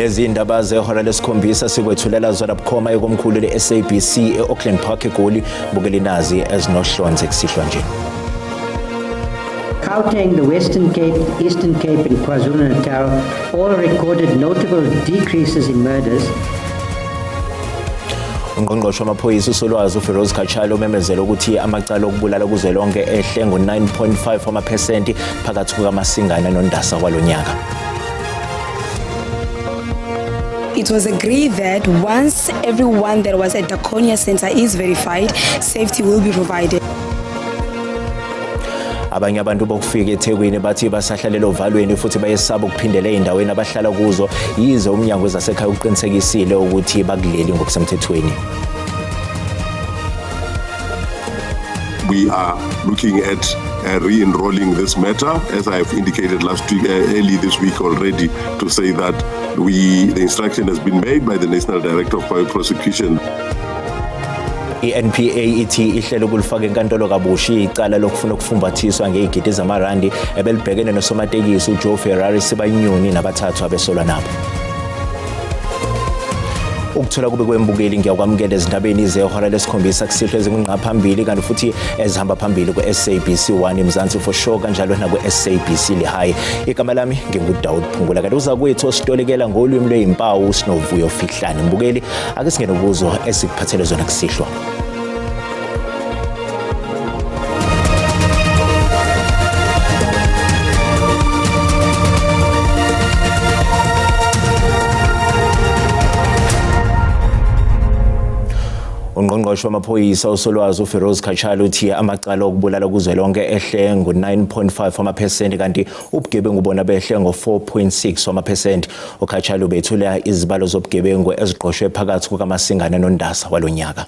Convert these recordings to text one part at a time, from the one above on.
Lezi indaba zehora lesikhombisa sikwethulela zona bukhoma ekomkhulu le-SABC e-Auckland Park eGoli. Bukeli nazi ezinohlonze kusihlwa nje. Gauteng, the Western Cape, Eastern Cape and KwaZulu-Natal all recorded notable decreases in murders. Ungqongqoshe wamaphoyisa uSolwazi uFiroz Cachalia umemezele ukuthi amacala okubulala kuzwelonke ehle ngo-9.5 wamaphesenti phakathi kukaMasingana noNdasa kwalonyaka. It was agreed that once everyone that was at Diaconia Center is verified, safety will be provided. Abanye abantu bokufika eThekwini bathi basahlalela ovalweni futhi bayesaba ukuphindela ey'ndaweni abahlala kuzo yize umnyango wezasekhaya uqinisekisile ukuthi bakuleli ngokusemthethweni. We are looking at re-enrolling this matter, as I have indicated last week, early this week already, to say that the instruction has been made by the National Director of Public Prosecution. I-NPA ithi ihlelo ukulifaka enkantolo kabusha icala lokufuna ukufumbathiswa ngezigidi zamarandi ebelibhekene nosomatekisi uJoe Ferrari Sibanyoni nabathathu abesolwa nabo. Ukuthola kube kwembukeli, ngiyakwamukela ezindabeni zehora lesikhombisa kusihlwa ezingungqa phambili kanti futhi ezihamba phambili ku-SABC 1 Mzansi for sure, kanjalo naku-SABC Lehae. Igama lami nginguDawud Phungula, kanti uza kwethu ositolikela ngolwimi lweyimpawu Sinovuyo Fihlane. Mbukeli, ake singene kuzo esikuphathele zona kusihlwa. Ungqongqoshe wamaphoyisa uSolwazi uFiroz Cachalia uthi amacala okubulala kuzwelonke ehle ngo-9.5 wamaphesenti kanti ubugebengu bona behle ngo-4.6 wamaphesenti. UCachalia ubethula izibalo zobugebengu eziqoshwe phakathi kukaMasingana noNdasa walonyaka.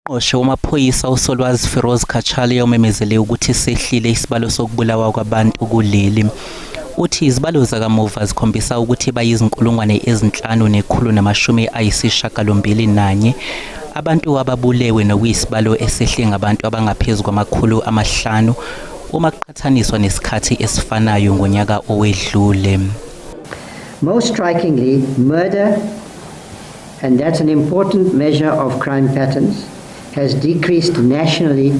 Ungqongqoshe wamaphoyisa uSolwazi Firoz Cachalia umemezele ukuthi sehlile isibalo sokubulawa kwabantu kuleli. Uthi izibalo zakamuva zikhombisa ukuthi bayizinkulungwane 5181 abantu ababulewe, nokuyisibalo esehle ngabantu abangaphezu kwama-500 uma kuqhathaniswa nesikhathi esifanayo ngonyaka owedlule. Most strikingly, murder, and that's an important measure of crime patterns, has decreased nationally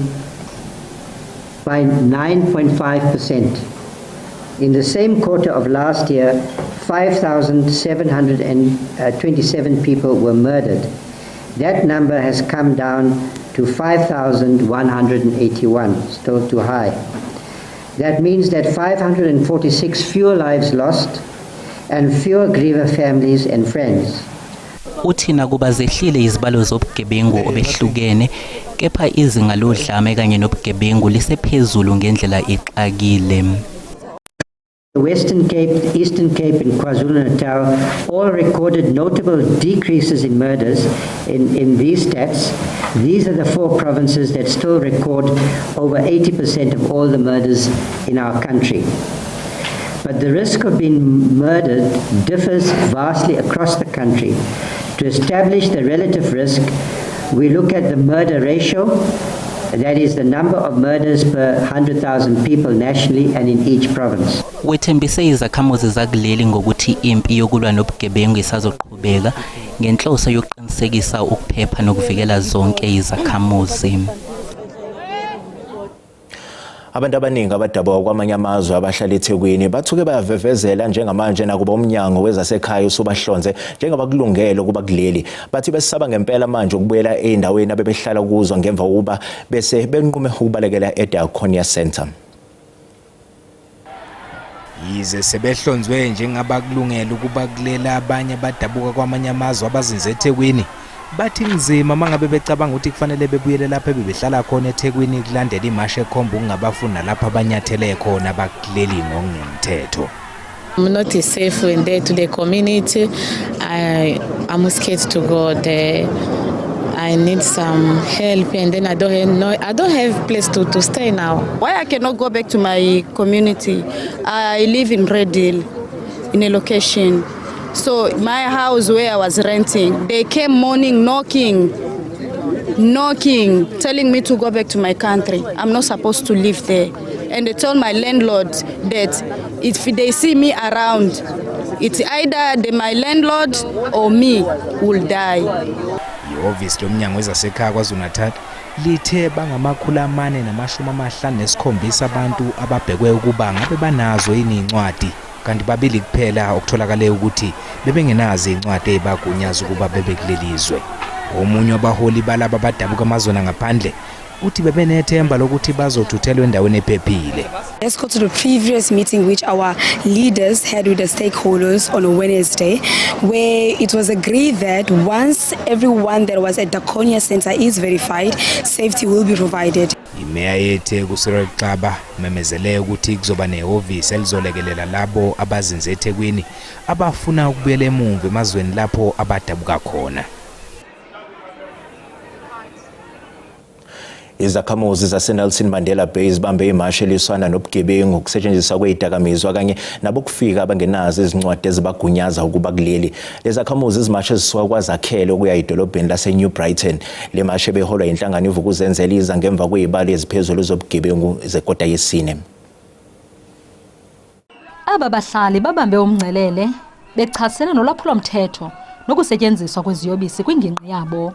by 9.5%. In the same quarter of last year, 5,727 people were murdered. That number has come down to 5,181, still too high. That means that 546 fewer lives lost and fewer grieving families and friends. Uthi nakuba zehlile izibalo zobugebengu obehlukene, kepha izinga lodlame kanye nobugebengu lisephezulu ngendlela exakile. The Western Cape, Eastern Cape and KwaZulu-Natal all recorded notable decreases in murders in these stats. These are the four provinces that still record over 80% of all the murders in our country. But the risk of being murdered differs vastly across the country. To establish the relative risk, we look at the murder ratio, that is the number of murders per 100,000 people nationally and in each province. Wethembise izakhamuzi zakuleli ngokuthi impi yokulwa nobugebengu isazoqhubeka ngenhloso yokuqinisekisa ukuphepha nokuvikela zonke izakhamuzi. Abantu abaningi abadabuka kwamanye amazwe abahlala eThekwini bathuke bayavevezela njengamanje nakuba umnyango wezasekhaya usubahlonze njengabakulungele ukuba kuleli. Bathi besaba ngempela manje ukubuyela ey'ndaweni abebehlala kuzo ngemva kokuba bese benqume ukubalekela eDiaconia Center. Yize sebehlonzwe njengabakulungele ukuba kulela, abanye abadabuka kwamanye amazwe abazinze eThekwini bathi kunzima mangabe becabanga ukuthi kufanele bebuyele lapho ebebehlala khona eThekwini kulandela imashi ekhomba ukungabafuni nalapho abanyathele khona bakuleli ngokungemthetho. I'm not safe in there to the community. I'm scared to go there. I need some help, and then I don't have, no, I don't have place to stay now. Why I cannot go back to my community? I live in Red Hill, in a location. So my house where I was renting, they came morning knocking, knocking, telling me to go back to my country. I'm not supposed to live there. And they told my landlord that if they see me around, it's either my landlord or me will die. Ihhovisi lomnyango wezasekhaya KwaZulu-Natal lithe bangama-457 abantu ababhekwe ukuba ngabe banazo yini iy'ncwadi, kanti babili kuphela okutholakale ukuthi bebengenazo iy'ncwadi ey'bagunyaza ukuba bebe kuleli zwe. Omunye wabaholi balaba abadabuka amazweni angaphandle uthi bebenethemba lokuthi bazothuthelwa endaweni ephephile. Let's go to the previous meeting which our leaders had with the stakeholders on a Wednesday, where it was agreed that once everyone that was at Daconia Center is verified, safety will be provided. Imeya yeTheku Cyril Xaba memezele ukuthi kuzoba nehhovisi elizolekelela labo abazinze eThekwini abafuna ukubuyela emuva emazweni lapho abadabuka khona. Izakhamuzi zaseNelson Mandela Bay zibambe imashi eliswana nobugebengu, ukusetshenziswa kwezidakamizwa kanye nabokufika abangenazo izincwadi ezibagunyaza ukuba kuleli. Lezakhamuzi izimashe zisuka kwaZakhele ukuya edolobheni lase-New Brighton. Le mashe beholwa inhlangano iVukuzenzele iza ngemva kwezibalo eziphezulu zobugebengu zekota yesine. Aba bahlali babambe umngcelele bechasene nolwaphulomthetho nokusetyenziswa kweziyobisi kwingingqi yabo.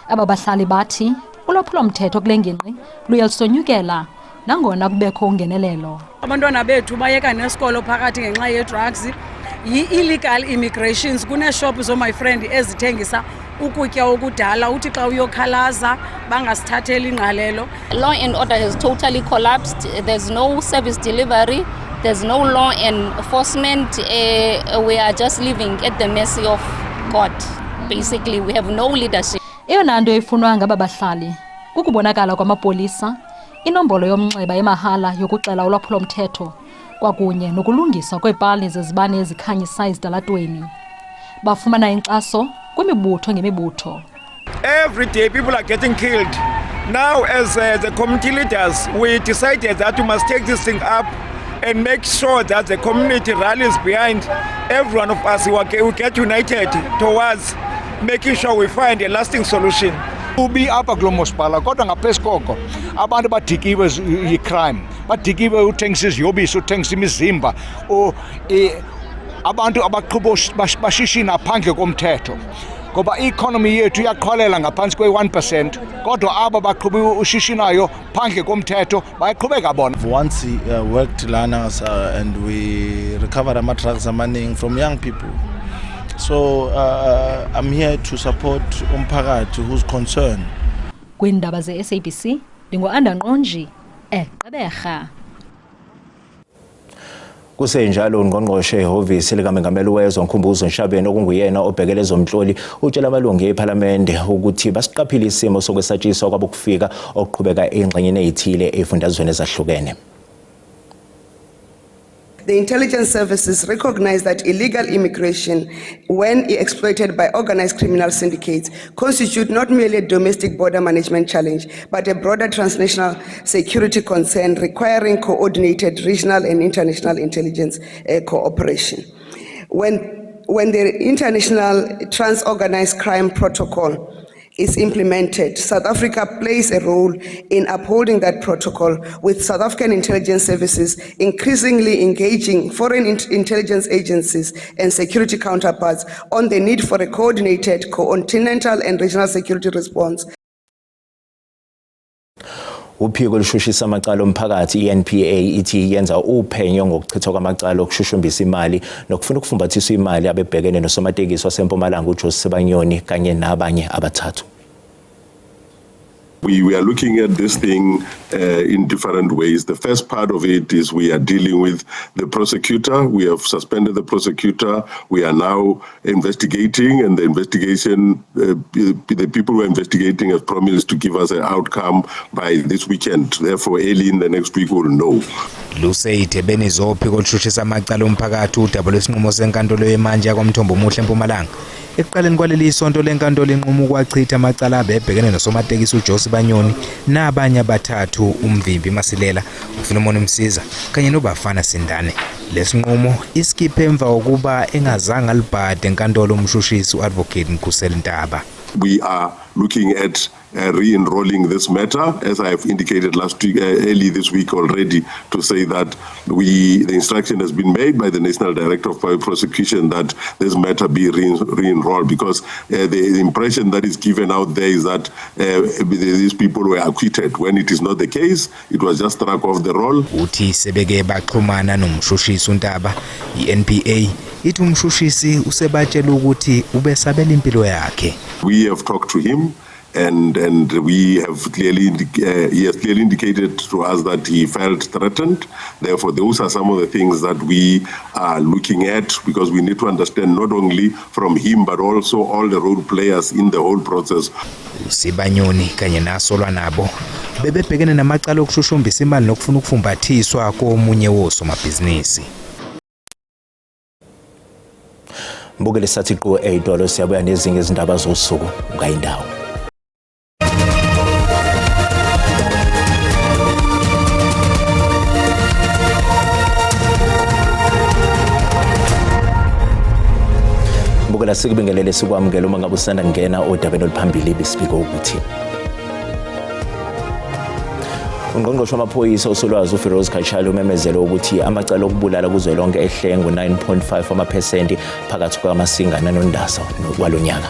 Aba bahlali bathi ulwaphulomthetho kule ngingqi luye lusonyukela nangona kubekho ungenelelo. Abantwana bethu bayeka nesikolo phakathi ngenxa ye-drugs, yi-illegal immigrations. Kuneeshophu zo-my friend ezithengisa ukutya okudala, uthi xa uyokhalaza bangasithatheli ingqalelo. Law and order has totally collapsed. There's no service delivery. There's no law enforcement. We are just living at the mercy of God. Basically, we have no leadership. Eyona nto efunwa ngaba bahlali kukubonakala kwamapolisa, inombolo yomnxeba emahala yokuxela ulwaphulomthetho kwakunye nokulungiswa kweepali zezibane ezikhanyisa ezitalatweni. Bafumana inkxaso kwimibutho ngemibutho. Every day people are getting killed. Now, as the community leaders, we decided that we must take this thing up and make sure that the community rallies behind every one of us. We get united towards making sure we find a lasting solution. Ubi apha kulo masipala, kodwa ngaphezu koko abantu badikiwe yi-crime, badikiwe uthengisa iziyobisi, uthengisa imizimba, abantu abaqhuba bashishina phandle komthetho, ngoba i-economy yethu iyaqhwalela ngaphantsi kwe-1%, kodwa aba baqhuba ushishinayo phandle komthetho bayaqhubeka bona. Once worked lana and we recovered ama-drugs amaningi from young people. So I'm here to support umphakathi who's concerned. Kwiindaba ze-SABC, ndingu-Anda Nqonji eGqeberha. Kusenjalo, ungqongqoshe ehhovisi likamengameli wezwe Nkhumbuzo Ntshavheni, okunguyena obhekele ezomhloli, utshela amalungu ephalamende ukuthi basiqaphile isimo sokwesatshiswa kwabokufika okuqhubeka ey'ngxenyeni ey'thile ey'fundazweni ezahlukene. The intelligence services recognize that illegal immigration, when exploited by organized criminal syndicates, constitute not merely a domestic border management challenge, but a broader transnational security concern requiring coordinated regional and international intelligence cooperation. When the International Trans-Organized Crime Protocol is implemented, South Africa plays a role in upholding that protocol, with South African intelligence services increasingly engaging foreign intelligence agencies and security counterparts on the need for a coordinated continental and regional security response. Uphiko olushushisa amacala omphakathi i-NPA ithi yenza uphenyo ngokuchithwa kwamacala okushushumbisa imali nokufuna ukufumbathiswa imali abebhekene nosomatekisi wasempumalanga uJoe Sibanyoni kanye nabanye abathathu. We are looking at this thing in different ways. The first part of it is we are dealing with the prosecutor. We have suspended the prosecutor. We are now investigating, and the investigation, the people who are investigating have promised to give us an outcome by this weekend. Therefore, early in the next week, we'll know. Luseyithebeni zophiko olushushisa amacala omphakathi udaba lwesinqumo senkantolo yemantshi yaKwaMthombo Omuhle eMpumalanga. Ekuqaleni kwaleli sonto lenkantolo inqumo ukwachitha amacala abebhekene nosomatekisi uJoe Sibanyoni nabanye abathathu, uMvimbi Masilela, uPhilemon Msiza kanye noBafana Sindane. Lesinqumo isikhiphe emva kokuba engazange alibhade enkantolo umshushisi u-Advocate Mkhuseli Ntaba. We are looking at re-enrolling this matter, as I have indicated last week, early this week already, to say that the instruction has been made by the National Director of Public Prosecution that this matter be re-enrolled, because the impression that is given out there is that these people were acquitted, when it is not the case. It was just struck off the roll. Uthi sebeke baxhumana nomshushisi uNtaba. I-NPA ithi umshushisi usebatshela ukuthi ubesabela impilo yakhe. We have talked to him, and we have clearly he has clearly indicated to us that he felt threatened. Therefore, those are some of the things that we are looking at, because we need to understand not only from him but also all the role players in the whole process. USibanyoni kanye nasolwa nabo bebebhekene namacala okushushumbisa imali nokufuna ukufumbathiswa komunye wosomabhizinisi. Mbukele sathi qo eyitolo, siyabuya nezinye izindaba zosuku ngayindawo. Mbukela, sikubingelele, sikwamukele uma ngabe usanda kungena odabeni oluphambili. Besibiko ukuthi ungqongqoshe wamaphoyisa uSolwazi uFiroz Cachalia umemezele ukuthi amacala okubulala kuzwelonke ehle ngo-9.5 wamaphesenti phakathi kwamaSingana noNdasa walonyaka.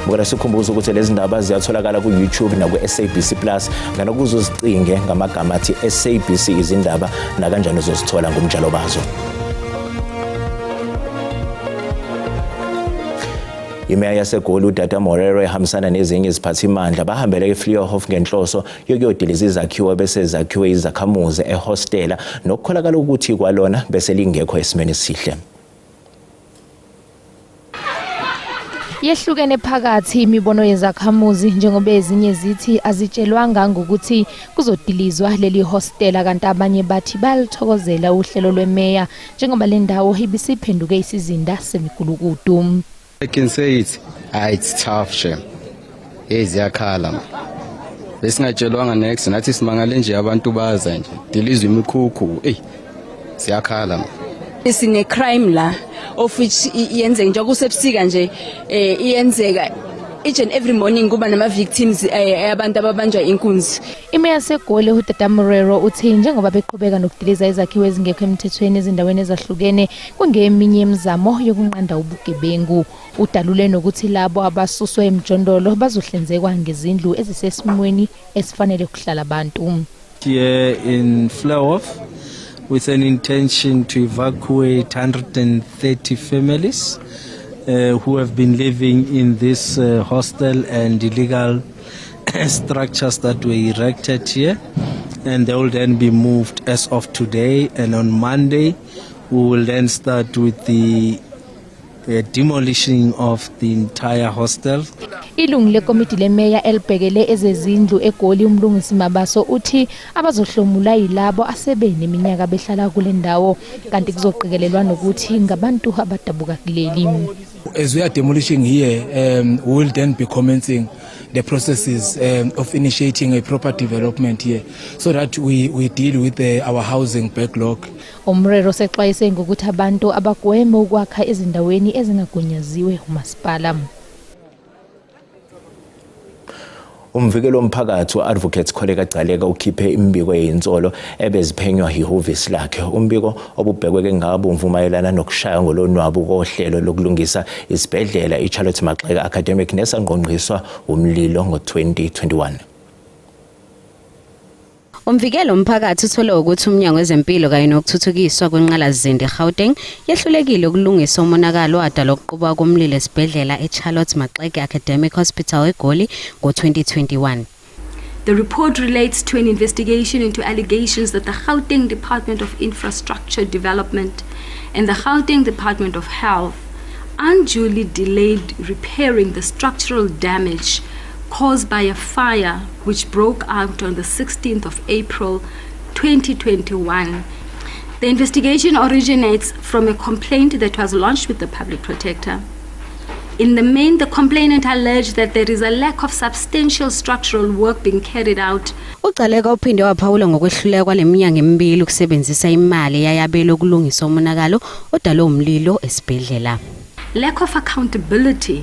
Bukela, sikhumbuza ukuthi lezi ndaba ziyatholakala ku-YouTube naku-SABC Plus, nanokuze uzicinge ngamagama athi SABC izindaba, nakanjani uzozithola ngomjalo bazo. Imeya yaseGoli uDada Morero ehambisana nezinye iziphathimandla bahambele eFleurhof ngenhloso yokuyodiliza izakhiwo bese zakhiwe izakhamuzi ehostela nokukholakala ukuthi kwalona bese lingekho esimeni esihle. Yehlukene phakathi imibono yezakhamuzi, njengoba ezinye zithi azitshelwanga ngokuthi kuzodilizwa leli hostela, kanti abanye bathi bayalithokozela uhlelo lwemeya njengoba le ndawo ibisiphenduke isizinda semigulukudu. I can say it, it's tough, shem. Hey, ziyakhala man. Besingatshelwanga next, nathi simangale nje abantu baza nje. Dilizwe imikhukhu. Ey. Ziyakhala man. Sine crime la, of which iyenzeka nje kusebusika nje, iyenzeka each and every morning, kuba nama victims, abantu ababanjwa inkunzi. Imeya yaseGoli uDada Morero uthi njengoba beqhubeka nokudiliza izakhiwo ezingekho emthethweni ezindaweni ezahlukene, kungeminye imizamo yokunqanda ubugebengu. Udalule nokuthi labo abasuswe emjondolo bazohlinzekwa ngezindlu ezisesimweni esifanele ukuhlala abantu. Here in Fleurhof with an intention to evacuate 130 families who have been living in this hostel and illegal structures that were erected here, and they will then be moved as of today, and on Monday we will then start with the demolishing of the entire hostel. Ilungu lekomiti lemeya elibhekele ezezindlu eGoli uMlungisi Mabaso uthi abazohlomula yilabo asebeneminyaka behlala kule ndawo, kanti kuzoqikelelwa nokuthi ngabantu abadabuka kuleli. As we are demolishing here, we will then be commencing the processes of initiating a proper development here so that we deal with our housing backlog. UMorero sexwayise ngokuthi abantu abagweme ukwakha ezindaweni ezingagunyaziwe umasipala. Umvikeli womphakathi u-Advocate Kholeka Gcaleka ukhiphe imibiko yezinsolo ebeziphenywa yihhovisi lakhe. Umbiko obubhekwe ngabomvu mayelana nokushaya ngolonwabu kohlelo lokulungisa isibhedlela iCharlotte Maxeke Academic nesangqongqiswa umlilo ngo-2021. Umvikelo womphakathi uthole ukuthi umnyango wezempilo kanye nokuthuthukiswa kwenqalasizinda eGauteng yehlulekile ukulungisa umonakalo wadala ukuqubuka komlilo esibhedlela eCharlotte Maxeke Academic Hospital eGoli ngo-2021. The report relates to an investigation into allegations that the Gauteng Department of Infrastructure Development and the Gauteng Department of Health unduly delayed repairing the structural damage caused by a fire which broke out on the 16th of April 2021. The investigation originates from a complaint that was launched with the public protector. In the main, the complainant alleged that there is a lack of substantial structural work being carried out. UGcaleka uphinde waphawula ngokwehluleka kwale minyango emibili ukusebenzisa imali eyayabelwe ukulungisa umonakalo odalwe umlilo esibhedlela. Lack of accountability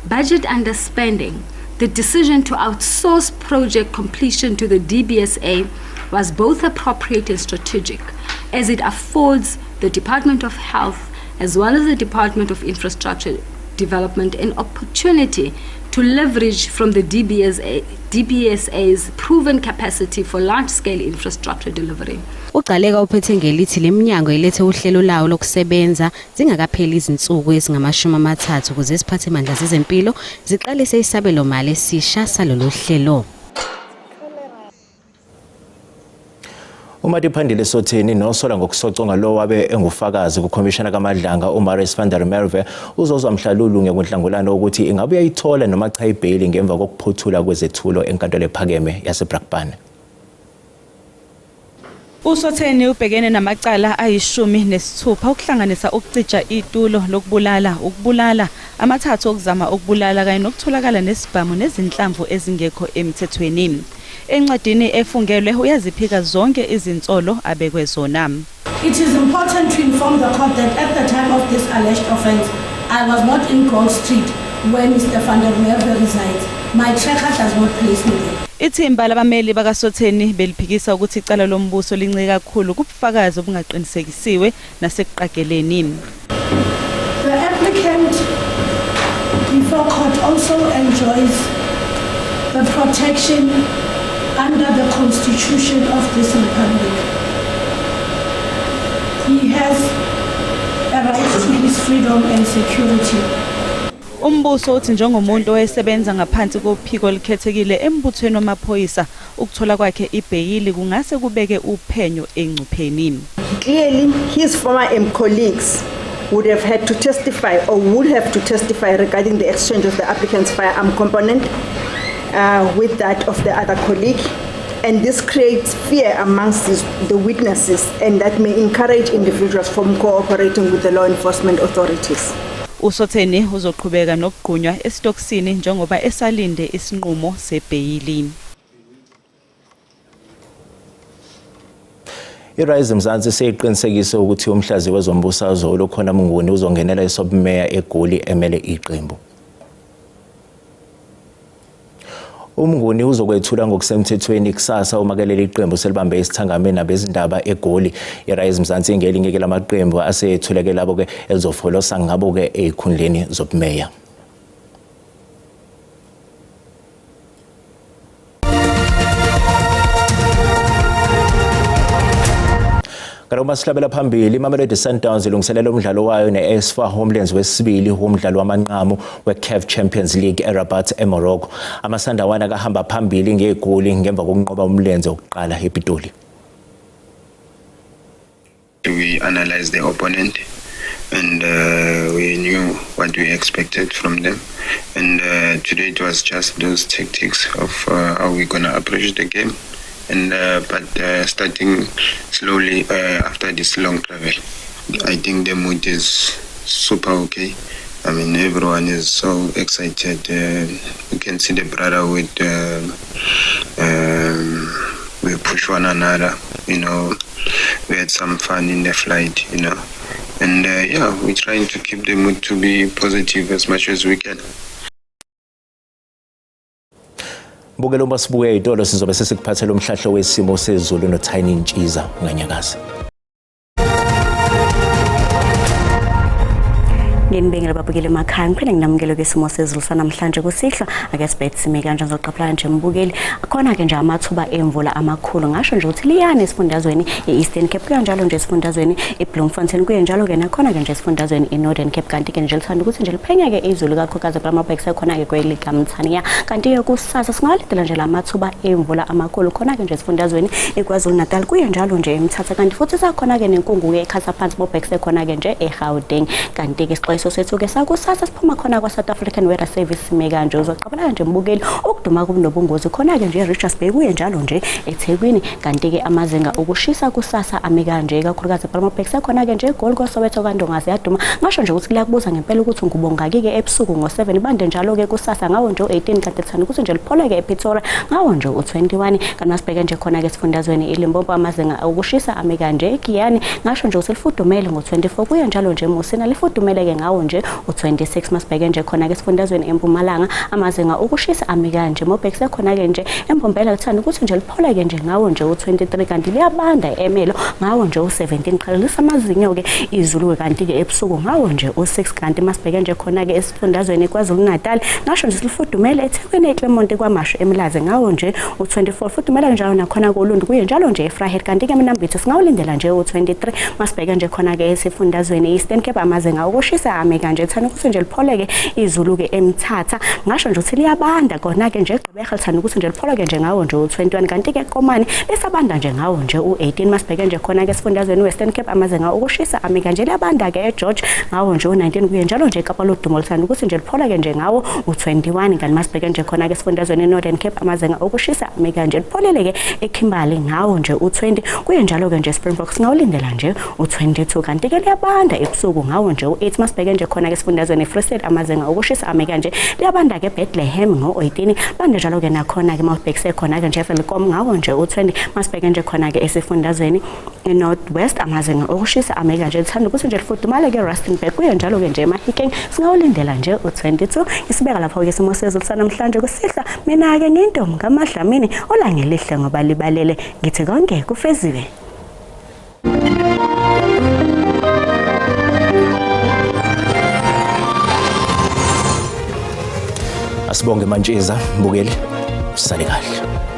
Budget underspending, the decision to outsource project completion to the DBSA was both appropriate and strategic, as it affords the Department of Health as well as the Department of Infrastructure Development an opportunity to leverage from the DBSA's proven capacity for large-scale infrastructure delivery. UGcaleka uphethe ngelithi le minyango ilethe uhlelo lawo lokusebenza zingakapheli izinsuku ezingama-30 ukuze iziphathimandla zezempilo ziqalise isabelomali esisha salolu hlelo. UMatiphandile Sotheni nosola ngokusoconga lo wabe engufakazi kukhomishana kaMadlanga uMarius van der Merwe uzozwa mhla lulunge kuNhlangulana ukuthi ingabe uyayithola noma cha ibheyili ngemva kokuphothula kwezethulo enkantolo ephakeme yaseBrakpan. USotheni ubhekene namacala ayi-16 ukuhlanganisa ukucija itulo lokubulala, ukubulala, amathathu okuzama ukubulala kanye nokutholakala nesibhamu nezinhlamvu ezingekho emthethweni. Encwadini efungelwe uyaziphika zonke izinsolo abekwe zona. It is important to inform the court that at the time of this alleged offence, I was not in Gold Street where Mr. van der Merwe resides. My tracker does not place me there. Ithimba labameli bakaSotheni beliphikisa ukuthi icala lombuso lincike kakhulu kubufakazi obungaqinisekisiwe nasekuqageleni. The applicant before court also enjoys the protection under the Constitution of this Republic. He has a right to his freedom and security. Umbuso uthi njengomuntu owayesebenza ngaphansi kophiko olukhethekile embuthweni wamaphoyisa ukuthola kwakhe ibheyili kungase kubeke uphenyo engcupheni. Clearly, his former colleagues would have had to testify or would have to testify regarding the exchange of the applicant's firearm component with that of the other colleague. And this creates fear amongst the witnesses, and that may encourage individuals from cooperating with the law enforcement authorities. USotheni uzoqhubeka nokugqunywa esitokisini njengoba esalinde isinqumo sebheyili. I-Rise Mzansi seyiqinisekise ukuthi umhlazi wezombusazwe uLukhona Mnguni uzongenela esobumeya eGoli emele iqembu. UMnguni uzokwethula ngokusemthethweni kusasa uma kuleli qembu selibambe isithangami nabezindaba eGoli. I-Rise Mzansi ingelinye lamaqembu aseyethuleke labo-ke elizofolosa ngabo-ke ey'khundleni zobumeya. Kanti uma sihlabela phambili, iMamelodi Sundowns ilungiselela umdlalo wayo ne-AS FAR Homelands wesibili womdlalo wamanqamu we-CAF Champions League eRabat eMorocco. Amasandawana akahamba phambili ngegoli ngemva kokunqoba umlenze wokuqala ePitoli. We analyzed the opponent and we knew what we expected from them. And today it was just those tactics of how we're going to approach the game. And but starting slowly after this long travel, I think the mood is super okay. I mean, everyone is so excited. You can see the brotherhood. We push one another. We had some fun in the flight. And we're trying to keep the mood to be positive as much as we can. Mbukelo uma sibuya ey'tolo sizobe sesikuphathela umhlahlo wesimo sezulu noTiny Ntshiza nganyakazi. Nginibingelele babukeli emakhaya, ngiphinde nginamukele kwisimo sezulu sanamhlanje kusihlwa. Ake sibheke sime kanje, ngizoqaphela nje mbukeli, khona-ke nje amathuba emvula amakhulu, ngasho nje ukuthi liyana esifundazweni i-Eastern Cape, kuya njalo nje esifundazweni i-Bloemfontein, kuye njalo-ke nakhona-ke nje esifundazweni i-Northern Cape. Kanti-ke nje lithanda ukuthi nje liphenyeke izulu kakhulukazi kulamabhekisi khona-ke kwelikamthaniya. Kanti-ke kusasa singalindela nje lamathuba emvula amakhulu khona-ke nje esifundazweni iKwaZulu Natal, kuye njalo nje eMthatha. Kanti futhi sakhona-ke nenkungu-ke ekhasa phansi bobhekise khona-ke nje eGauteng. Kanti-ke isixwayiso sethu-ke sakusasa siphuma khona kwa-South African Weather Service sime kanje, uzoqaphela nje mbukeli ukuduma kunobungozi khona-ke nje e-Richards Bay, kuye njalo nje eThekwini. Kanti-ke amazinga okushisa kusasa ame kanje, ikakhulukazi ePalmabhekise khona-ke nje eGoli, kwaSoweto, kwaNdonga ziyaduma. Ngasho nje ukuthi kuyakubuza ngempela ukuthi ngubongaki-ke ebusuku ngo-7, bande njalo-ke kusasa ngawo nje u-18, kanti lithanda ukuthi nje lipholeke ePretoria ngawo nje u-21. Kanti masibheke nje khona-ke esifundazweni iLimpopo, amazinga okushisa ame kanje eGiyani, ngasho nje ukuthi lifudumele ngo-24, kuye njalo nje eMusina lifudumele-ke ngawo ngawo nje u-26. Masibheke nje khona-ke esifundazweni eMpumalanga, amazinga okushisa ami kanje. Mobhekise khona-ke nje eMbombela, kuthanda ukuthi nje lipholeke nje ngawo nje u-23, kanti liyabanda eMelo ngawo nje u-17, qhelelisa amazinyo-ke izulu-ke, kanti-ke ebusuku ngawo nje u-6. Kanti masibheke nje khona-ke esifundazweni KwaZulu-Natal, ngasho nje silifudumele eThekwini, eClermont, KwaMashu, eMlazi ngawo nje u-24, fudumela njalo nakhona koLundi, kuye njalo nje eVryheid, kanti-ke eMnambithi singawulindela nje u-23. Masibheke nje khona-ke esifundazweni Eastern Cape, amazinga okushisa ame kanje, thanda ukuthi nje lipholeke izulu-ke eMthatha, ngasho nje ukuthi liyabanda khona-ke nje eGqeberha, lithanda ukuthi nje lipholeke nje ngawo nje u-21, kanti-ke Komani lisabanda nje ngawo nje u-18. Masibheke nje khona-ke esifundazweni Western Cape, amazinga okushisa ame kanje, liyabanda-ke eGeorge ngawo nje u-19, kuye njalo nje eKapa Lodumo lithanda ukuthi nje lipholeke nje ngawo u-21. Kanti masibheke nje khona-ke esifundazweni Northern Cape, amazinga okushisa ame kanje, lipholele-ke eKimberley ngawo nje u-20, kuye njalo-ke nje Springbok singawulindela nje u-22, kanti-ke liyabanda ebusuku ngawo nje u-8. Masibheke nje khona-ke esifundazweni Free State, amazinga okushisa ame kanje, liyabanda-ke Bethlehem ngo-18, bande njalo-ke nakhona-ke mawubhekise khona-ke nje Welkom ngawo nje u-20. Masibheke nje khona-ke esifundazweni e-North West, amazinga okushisa ame kanje, lithanda ukuthi nje lifudumale-ke Rustenburg, kuye njalo-ke nje eMahikeng singawulindela nje u-22. Isibeka lapho-ke isimo sezulu sanamhlanje kusihlwa. Mina-ke ngiyintombi kaMadlamini, olangelihle ngoba libalele, ngithi konke kufeziwe. Asibonge Mantshiza, mbukeli, sale kahle.